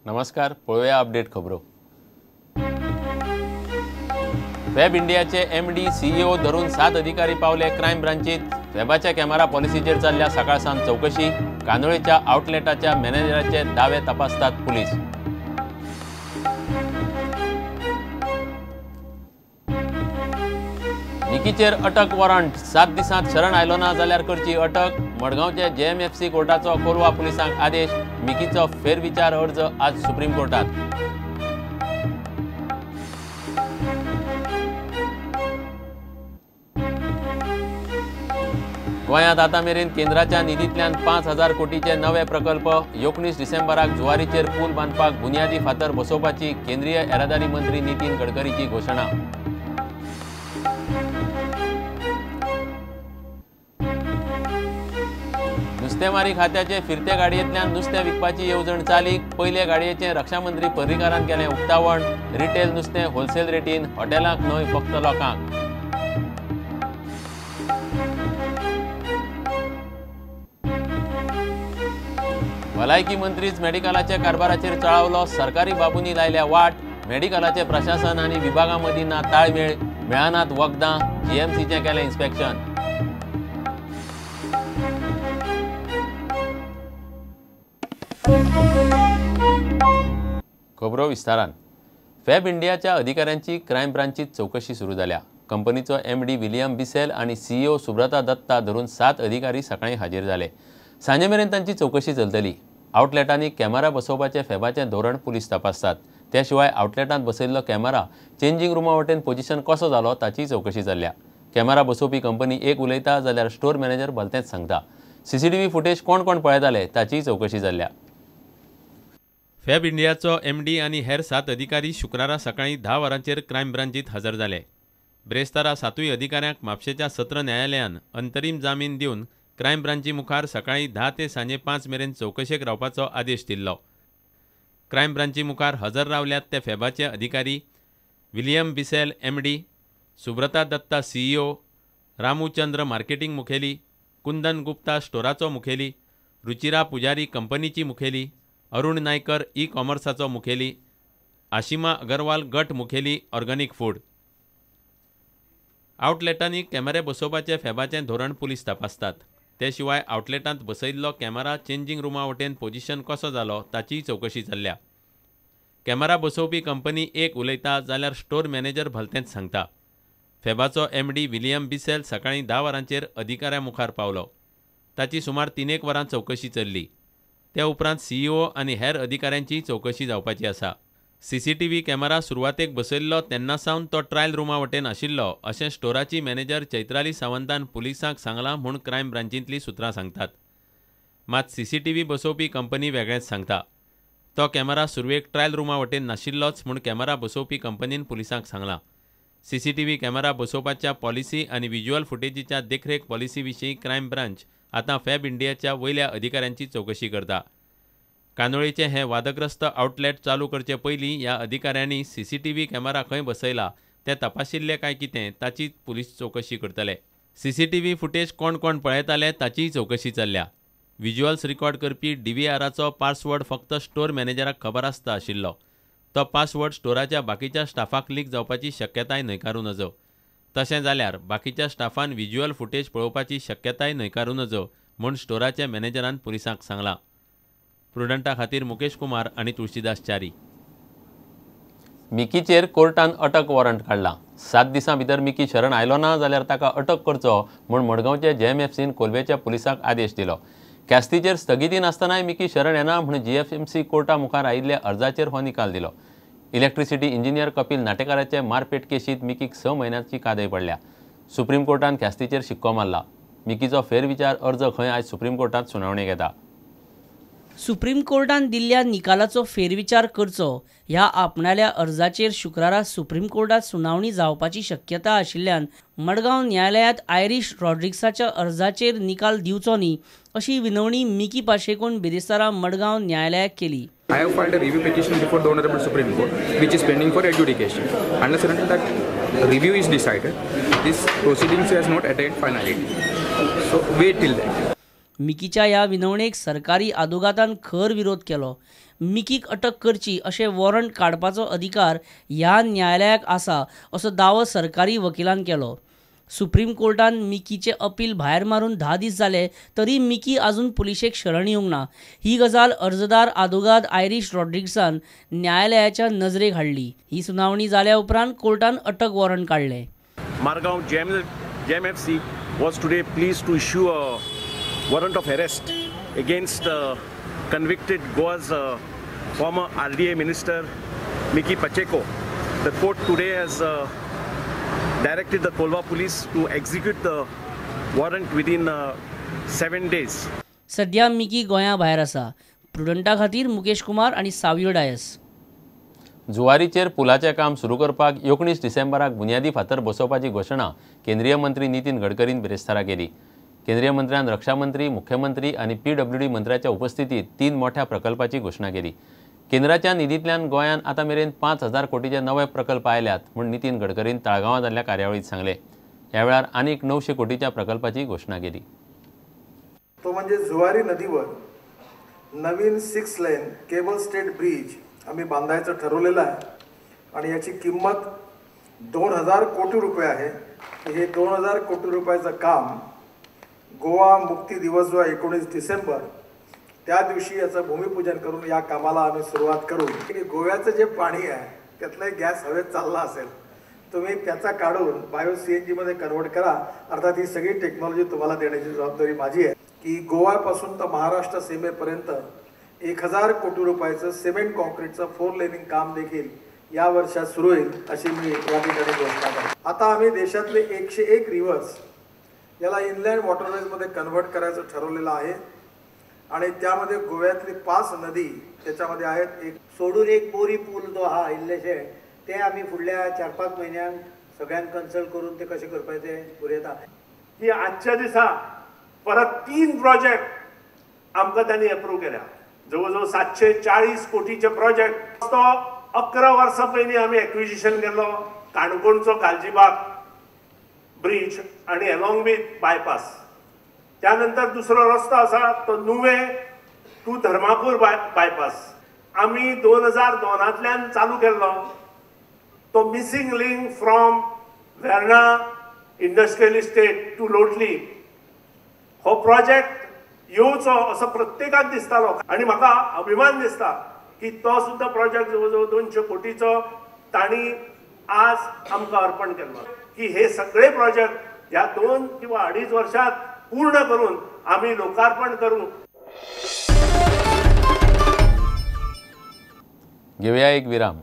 नमस्कार, पळोवया अपडेट खबरो. फॅब इंडियाचे एमडी सीईओ धरून 7 अधिकारी पावले क्रायम ब्रांचीत. फॅबाच्या कॅमेरा पॉलिसीचेर चल्ल्या सकाळ सावन चवकशी. कांदोळेच्या आउटलेटाच्या मॅनेजराचे दावे तपासतात पुलीस. मिकीचेर अटक वॉरंट. 7 दिसांत शरण आयलो ना जाल्यार करची अटक. मडगांवच्या जेएमएफसी कोर्टाचो कोलवा पुलिसांक आदेश. मिकीचो फेरविचार अर्ज आज सुप्रीम कोर्टात. गोंयांत आतां मेरेन केंद्राच्या निधींतल्यान 5,000 कोटीचे नवे प्रकल्प. 19 डिसेंबराक जुवारीचेर पूल बांदपाक बुन्यादी फातर बसोवपाची केंद्रीय येरादारी मंत्री नितीन गडकरीची घोशणा. नुस्तेमारी खात्याचे फिरते गाडयेंतल्यान नुस्तें विकपाची येवजण चालीक. पयले गाडयेचें रक्षामंत्री पर्रीकारान केलें उक्तावण. रिटेल नुस्तें होलसेल रेटीन, हॉटेलांक न्हय फक्त लोकांक. भलायकी मंत्रीच मेडिकलाच्या कारभाराचेर चळावलो. सरकारी बाबूंनी लायल्या वाट. मेडिकलाचे प्रशासन आनी विभागां मदीं ना ताळमेळ. मेळनात वखदां. जीएमसीचें केलें इन्स्पेक्शन. खबरो विस्तारान. फॅब इंडियाच्या अधिकाऱ्यांची क्रायम ब्रांचीत चवकशी सुरू जाल्या. कंपनीचो एमडी विलियम बिसेल आनी सीईओ सुब्रता दत्ता धरून 7 अधिकारी सकाळीं हाजीर जाले. सांजे मेरेन तांची चवकशी चलतली. आउटलेटांनी कॅमेरा बसोवपाचें फॅबाचें धोरण पुलीस तपासतात. त्या शिवाय आउटलेटांत बसयल्लो कॅमेरा चेंजींग रुमा वटेन पोजिशन कसो जालो ताचीय चवकशी चल्ल्या. कॅमेरा बसोवपी कंपनी एक उलयता जाल्यार स्टोर मॅनेजर भलतेंच सांगता. सीसीटीव्ही फुटेज कोण कोण पळयताले ताचीय चवकशी चल्ल्या. फॅब इंडियाचो एमडी आनी हेर 7 अधिकारी शुक्रारा सकाळीं 10 वरांचेर क्रायम ब्रांचीत हजर जाले. ब्रेस्तारा 7 अधिकाऱ्यांक म्हापशेच्या सत्र न्यायालयान अंतरीम जामीन दिवन क्रायम ब्रांची मुखार सकाळीं 10 ते सांजे 5 मेरेन चवकशेक रावपाचो आदेश दिल्लो. क्रायम ब्रांची मुखार हजर रावल्यात ते फॅबाचे अधिकारी William Bissell MD, Subrata Datta CEO, Ramu Chandra marketing मुखेली, कुंदन गुप्ता स्टोराचो मुखेली, रुचिरा पुजारी कंपनीची मुखेली, अरुण नायकर ई कॉमर्साचो मुखेली, आशिमा अगरवाल गट मुखेली ऑर्गेनिक फूड. आउटलेटांनी कॅमेरे बसोवपाचें फॅबाचें धोरण पुलीस तपासतात. ते शिवाय आउटलेटांत बसयल्लो कॅमेरा चेंजींग रुमा वटेन पोजिशन कसो जालो ताचीय चवकशी चल्ल्या. कॅमेरा बसोवपी कंपनी एक उलयता जाल्यार स्टोर मॅनेजर भलतेंच सांगता. फॅबाचो एमडी विलियम बिसेल सकाळीं 10 वरांचेर अधिकाऱ्यां मुखार पावलो. ताची सुमार 3 वरां चवकशी चल्ली. त्या उपरांत सीईओ आनी हेर अधिकाऱ्यांची चवकशी जावपाची आसा. सीसीटीव्ही कॅमेरा सुरवातेक बसयल्लो तेन्ना सावन तो ट्रायल रुमा वटेन आशिल्लो अशें स्टोराची मॅनेजर चैत्राली सावंतान पुलिसांक सांगलां म्हूण क्रायम ब्रांचींतलीं सुत्रां सांगतात. मात सीसीटीव्ही बसोवपी कंपनी वेगळेंच सांगता. तो कॅमेरा सुरवेक ट्रायल रुमा वटेन नाशिल्लोच म्हूण कॅमेरा बसोवपी कंपनीन पुलिसांक सांगलां. सीसीटीव्ही कॅमेरा बसोवपाच्या पॉलिसी आनी व्हिज्युअल फुटेजीच्या देखरेख पॉलिसी विशीं क्रायम ब्रांच आतां फॅब इंडियाच्या वयल्या अधिकाऱ्यांची चवकशी करता. कांदोळेचें हें वादग्रस्त आउटलेट चालू करचे पयलीं ह्या अधिकाऱ्यांनी सीसीटीव्ही कॅमेरा खंय बसयला तें तपाशिल्लें काय कितें ताची पुलीस चवकशी करतले. सीसीटीव्ही फुटेज कोण कोण पळयताले ताचीय चवकशी चल्ल्या. व्हिज्युअल्स रिकॉर्ड करपी डीव्हीआराचो पासवर्ड फक्त स्टोर मॅनेजराक खबर आसता आशिल्लो. तो पासवर्ड स्टोराच्या बाकीच्या स्टाफाक लीक जावपाची शक्यताय न्हयकारूं नजो. तशें जाल्यार बाकीच्या स्टाफान व्हिज्युअल फुटेज पळोवपाची शक्यताय न्हयकारूं नजो म्हूण स्टोराच्या मॅनेजरान पुलिसांक सांगलां. प्रुडंटा खातीर मुकेश कुमार आनी तुळशीदास च्यारी. मिकीचेर कोर्टान अटक वॉरंट काडलां. 7 दिसां भितर मिकी शरण आयलो ना जाल्यार ताका अटक करचो म्हूण मडगांवचे जेएमएफसीन कोलवेच्या पुलिसांक आदेश दिलो. ख्यास्तीचेर स्थगिती नासतनाय मिकी शरण येना म्हूण जीएफएमसी कोर्टा मुखार आयिल्ल्या अर्जाचेर हो निकाल दिलो. इलेक्ट्रिसिटी इंजिनियर कपिल नाटेकाराचे मारपेट केशींत मिकीक 6 म्हयन्यांची कादय पडल्या. सुप्रीम कोर्टान ख्यास्तीचेर शिक्को मारला. मिकीचो फेरविचार अर्ज खंय आयज सुप्रीम कोर्टांत सुनावणेक येता. सुप्रीम कोर्टान दिल्ल्या निकालाचो फेरविचार करचो ह्या आपणाल्या अर्जाचेर शुक्रारा सुप्रीम कोर्टात सुनावणी जावपाची शक्यता आशिल्ल्यान मडगांव न्यायालयांत आयरीश रॉड्रिग्साच्या अर्जाचेर निकाल दिवचो न्ही अशी विनवणी मिकी पाशेकोन बिरेस्तारा मडगांव न्यायालयाक केली. I have filed a review petition before the Honorable Supreme Court, which is pending for adjudication. Unless and until that review is decided, this proceedings has not attained finality. So wait till that. मिकीच्या ह्या विनवणेक सरकारी आदोगादान खर विरोध केलो. मिकीक अटक करची अशें warrant काडपाचो अधिकार ह्या न्यायालयाक आसा असो दावो सरकारी वकिलान केलो. सुप्रीम कोर्टान मिकीचें अपील भायर मारून 10 दीस जाले तरी मिकी अजून पुलिशेक शरण येवंक ना. ही गजाल अर्जदार आदोगाद आयरीश रॉड्रिग्सान न्यायालयाच्या नजरेक हाडली. ही सुनावणी जाल्या उपरांत कोर्टान अटक वॉरंट काडलें. Margao JMFC was today pleased to issue a warrant of arrest against convicted Goa's former RDA minister Mickky Pacheco. The court today has directed the Colva police to execute the warrant within 7 days. सध्या Mickey गोंया भायर आसा. प्रुडंटा खातीर मुकेश कुमार आनी सावियो डायस. जुवारीचेर पुलाचें काम सुरू करपाक 19 डिसेंबराक बुन्यादी फातर बसोवपाची घोशणा केंद्रीय मंत्री नितीन गडकरीन बिरेस्तारा केली. केंद्रीय मंत्र्यान रक्षा मंत्री, मुख्यमंत्री आनी PWD मंत्र्याच्या उपस्थितीत 3 मोठ्या प्रकल्पाची घोशणा केली. केंद्राच्या निधींतल्यान गोंयांत आतां मेरेन 5000 कोटीचे नवे प्रकल्प आयल्यात म्हूण नितीन गडकरीन ताळगांवां जाल्ल्या कार्यावळींत सांगलें. ह्या वेळार आनीक 900 कोटीच्या प्रकल्पाची घोशणा केली. तो म्हणजे जुवारी नदीवर नवीन 6 लेन केबल स्टेट ब्रिज आम्ही बांधायचं ठरवलेलं आहे आणि याची किंमत 2000 कोटी रुपये आहे. हे 2000 कोटी रुपयाचं काम गोवा मुक्ती दिवस जो आहे 19 डिसेंबर त्या दिवशी याचं भूमिपूजन करून या कामाला आम्ही सुरुवात करू. गोव्याचं जे पाणी आहे त्यातलं गॅस हवेत चालला असेल तुम्ही त्याचा काढून बायो CNG मध्ये कन्वर्ट करा. अर्थात ही सगळी टेक्नॉलॉजी तुम्हाला देण्याची जबाबदारी माझी आहे की गोव्यापासून तर महाराष्ट्र सीमेपर्यंत 1000 कोटी रुपयाचं सिमेंट कॉन्क्रीटचं 4 लेनिंग काम देखील या वर्षात सुरू होईल अशी मी या ठिकाणी घोषणा करतो. आता आम्ही देशातले 101 रिव्हर्स याला इनलँड वॉटरवेजमध्ये कन्व्हर्ट करायचं ठरवलेलं आहे आणि त्यामध्ये गोव्यातली 5 नदी त्याच्यामध्ये आहेत. एक सोडून एक बोरी पूल जो आहा इल्लेशे ते आमी फुडल्या 4-5 म्हयन्यांक सगळ्यांक कन्सल्ट करून ते कशें करपाचें ते उरयता. की आजच्या दिसा परत 3 प्रोजेक्ट आमकां तांणी एप्रूव केल्या. जवळ जवळ 740 कोटीचे प्रोजेक्ट. तो 11 वर्सां पयलीं आमी एक्विजिशन केल्लो काणकोणचो गालजीबाग ब्रिज आनी एलॉंग विथ बायपास. त्यानंतर दुसरो रस्तो आसा तो नुवे टू धर्मापूर बायपास आमी 2002 चालू केल्लो. तो missing link from Verna industrial estate to Lotli हो प्रोजेक्ट येवचो असो प्रत्येकाक दिसतालो आनी म्हाका अभिमान दिसता की तो सुद्दां प्रोजेक्ट जवळ जवळ 200 कोटीचो तांणी आज आमकां अर्पण केल्लो. की हे सगळे प्रोजेक्ट ह्या 2 किंवा 2.5 वर्षात पूर्ण करून आमी लोकार्पण करू. घेऊया एक विराम.